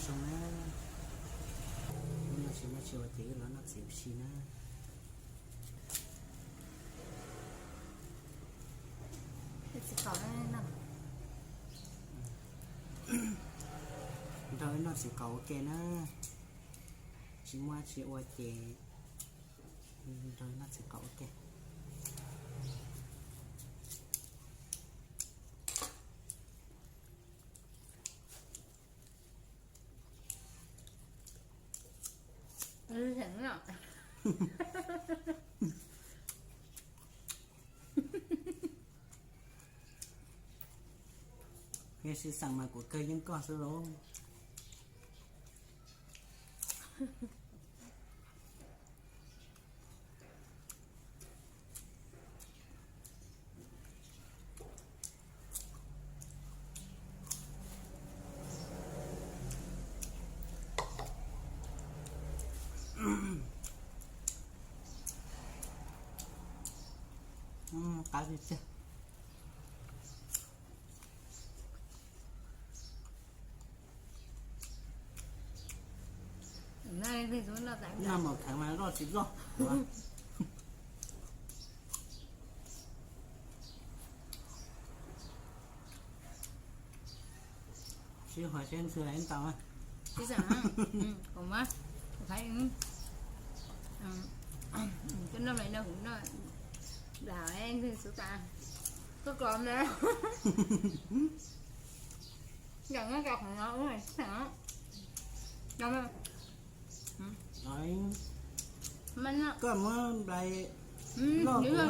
Zoo na, no tsis muaj tsis ua ces wb los noj txiv ua si na. Nrog wb noj txiv qaub ua ke na, tsis muaj tsis ua ces nrog wb noj txiv qaub ua ke. Yog sib xeem mas kuv kawg yeej koj xwb lauj. Qab tiag tiag. Noj mov kheev mas loj tsis loj. Sib hais seb ntxhw ntau. Sib xav, kuv mas, kuv phaib, kuv noj, kuv noj, lam ntxhw tas, koj kos na, yam no kos qhov no, sib xav. Koj muab nplai loj kuv.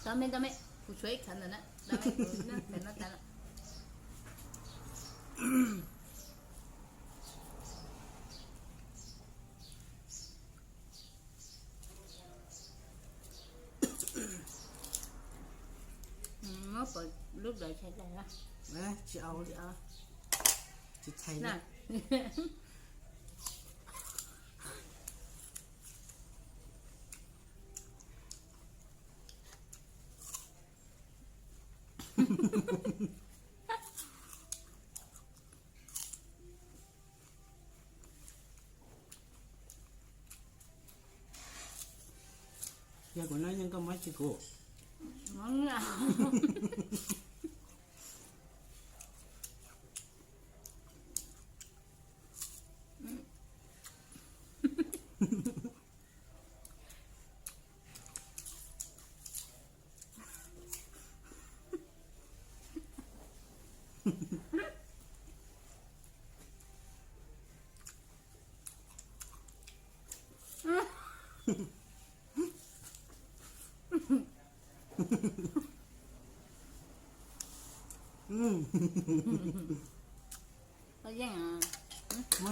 Tau me, tau me, kuv tshuav ib khawv ntawm na, tau me, kuv noj khawv no tas lawm. Muab pov lub dawv chais tas. Tsis au, tsis chais na. Yog kuv noj yeej koj muab tsis kuv. Muab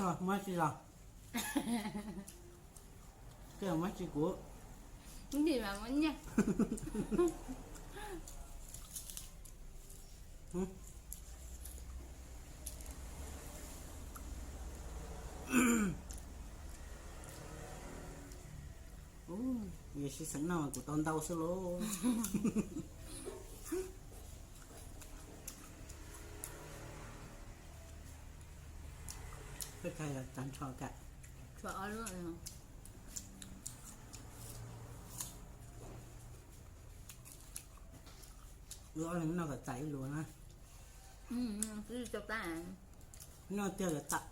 los muab tsis los. Koj muab tsis kuv. Yog sib xeem noj kuv tau ntau xwb lauj. Koj tsa ntsho kam. Wb ob leeg noj kom txais ib lus na. Noj tiag los txais.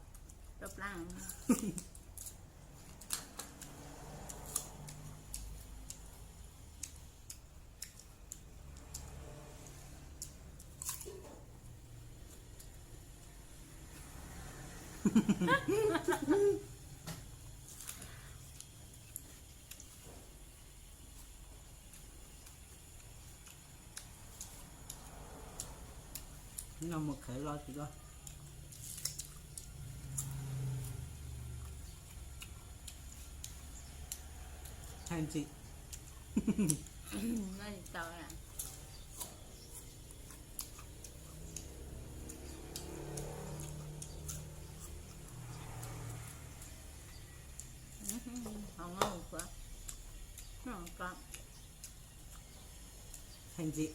Noj mus khaws los tsis los. Thaij ntxim. Thaij ntxim.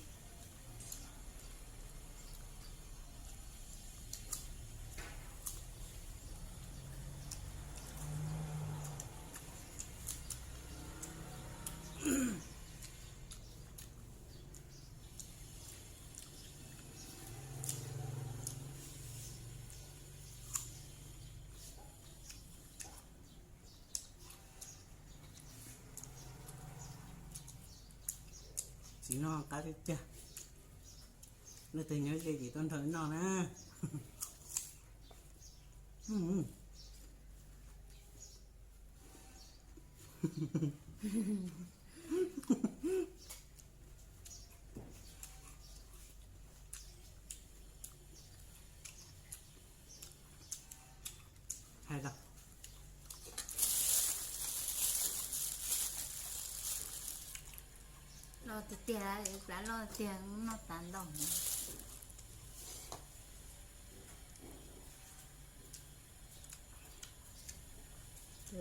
Txiv no qab tiag tiag. Leej twg nyob ze ces tuaj nrog noj na. Hais los. Loj tiag tiag, plab loj tiag, noj tas ntau.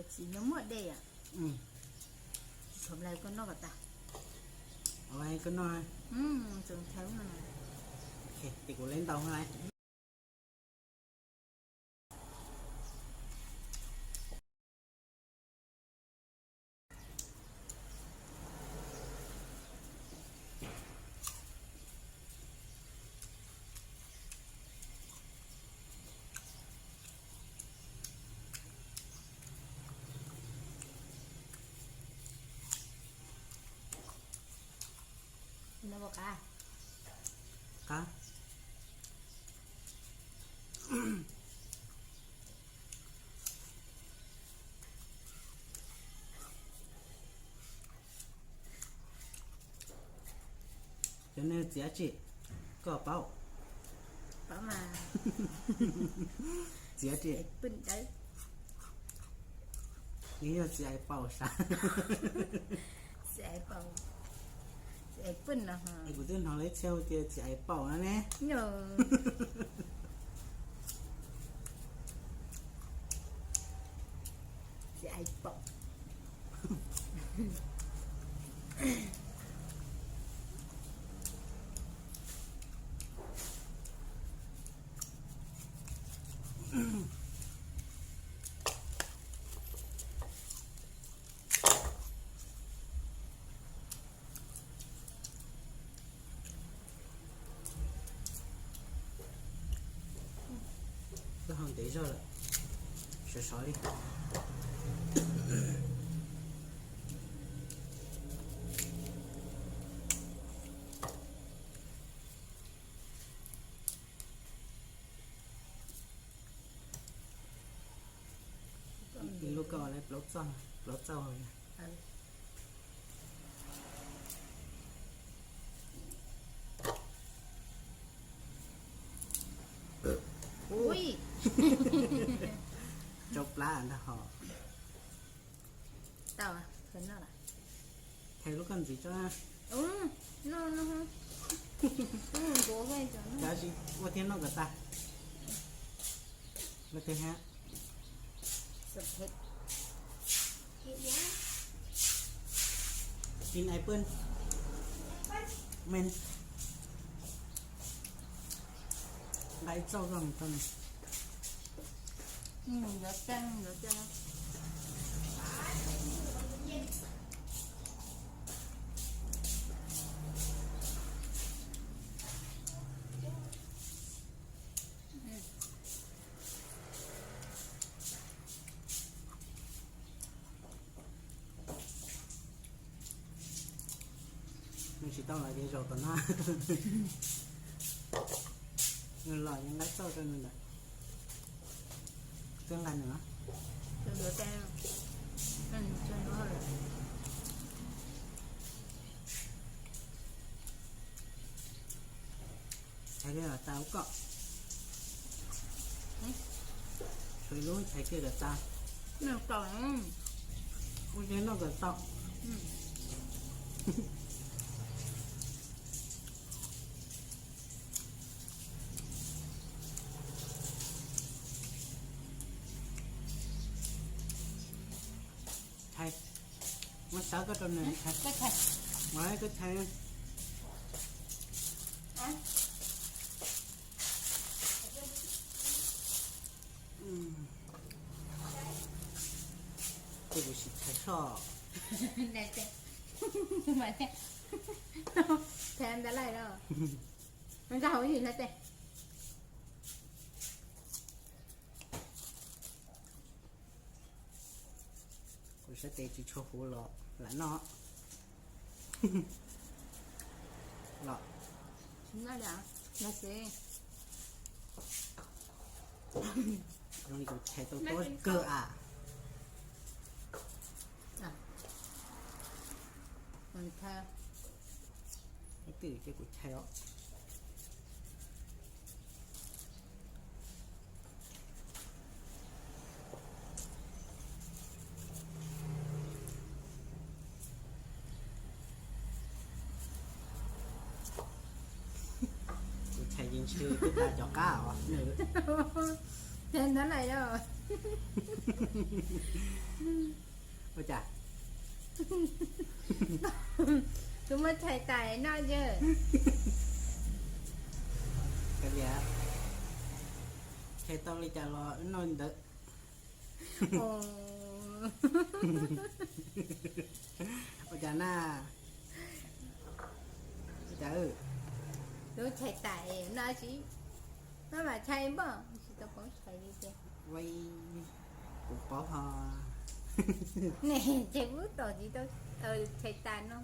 Txiv no muaj dej. Thov Nplais koj noj kom tas. Koj noj. Ces kuv le ntau lawm. Qab. Cov nej txiv dab tsi, koj paub? Paub mas. Txiv dab tsi? Nws yog txiv Ais Paum sav. Txiv Ais Paum. Txiv Ais Pwj no. Kuv twb hnov lawv txhia hu tias txiv Ais Paum no ne. Txiv Ais Paum. Koj ho ntev zog lawm, sov sov li. Lub koj lawv plaub txauj, plaub txauj. Ui, rau plab ntag hos. Tau, thaiv lub koj ntxiv tso. Tab sis ua thiab noj kom tag. Ua thiab hab. Sin Ais Pwj, men nqa ib txauj rau nws. Nws tsis tau los ces zaum tom no. Nws los ces nqa txauj rau nws ntawd. Twb nqa nws. Txhais kiag kom tas ub koj. Tshuav ib lub txhais kiag kom tas. Ua li noj kom tau. Txhais, muab sab koj rau nws txhais. Muab koj txhais. Kuv sim txhais soj. Txhais ntawd lawm los. Nkag hauv ib hlis hlais tes. Kuv sab tes tsis tshua huv los lam noj. Los, no xwb. Zoo li kuv chais tau tuab kawg as. Twb ces kuv chais os. Kuv chais ces ntshe kuv tas cov qab os. Ces ntawd lawm yog. Ua cas? Kuv muab chais tas noj yawg. Kav liam, chais tau li cas los wb noj li ntawd. Ua cas na? Ua cas? Lub chais tas no tsis, no mas chais npoj tsis tau paub chais li tiag. Kuv paub ho. Ces kuv tom tsis tau chais tas no.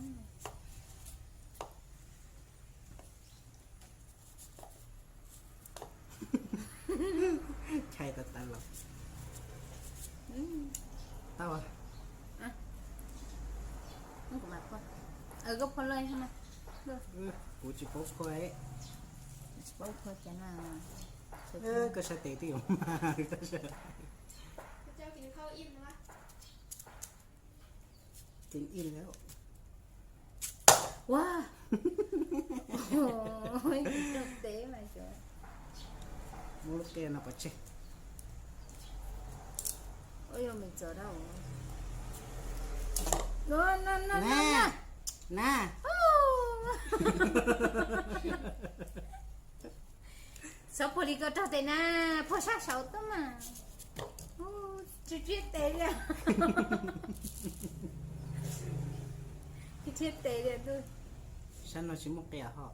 Chais tas tas los. Tau. Koj phua loj, kuv tsis paub phua. Tsis paub phua cas na. Koj sab tes twb yuav mag. Ua, tsis raug tev mas cov. Muab lub qia no pov tseg. Ua yog me txawv dab. Na, na, na. Xyov phua li koj raug tes na, phua sab saud tuaj mas. Tsis thiab tes li. Tsis thiab tes li. Sab no tsis muaj qia ho.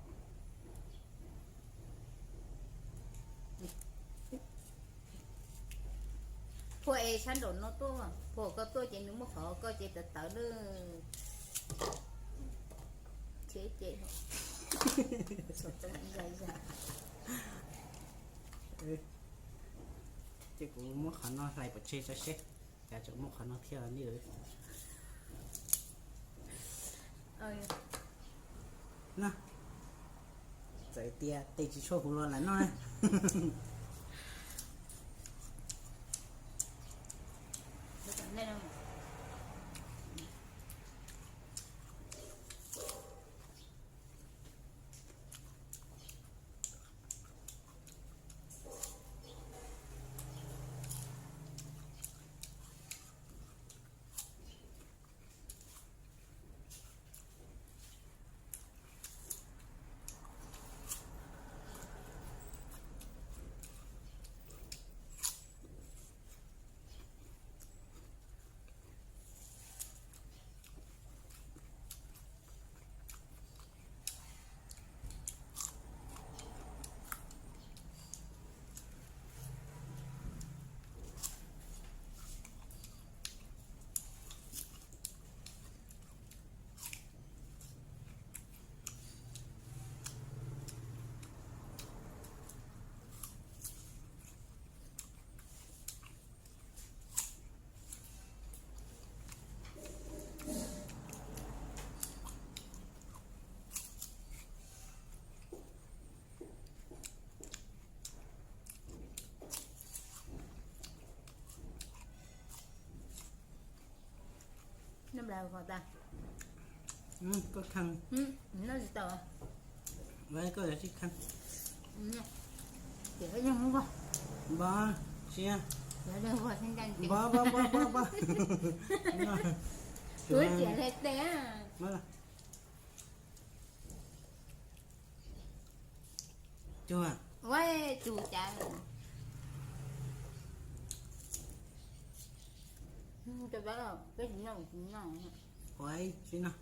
Phua es sab nraum no tuaj, phua koj tuaj ces nws muaj qhov koj ces tawv tawv lawm. Cheb ces zais zais. Ces kuv muab qhov no hlais pov tseg tso seb, cas tseem muaj qhov no thiab li. Na, txawm tias tes tsis tshua huv los lam noj na. Koj kheej. Koj yog tsis kheej. Npov, sia. Npov, npov, npov, npov. Cuag. Ua, cug cas. Ua, tsis noj.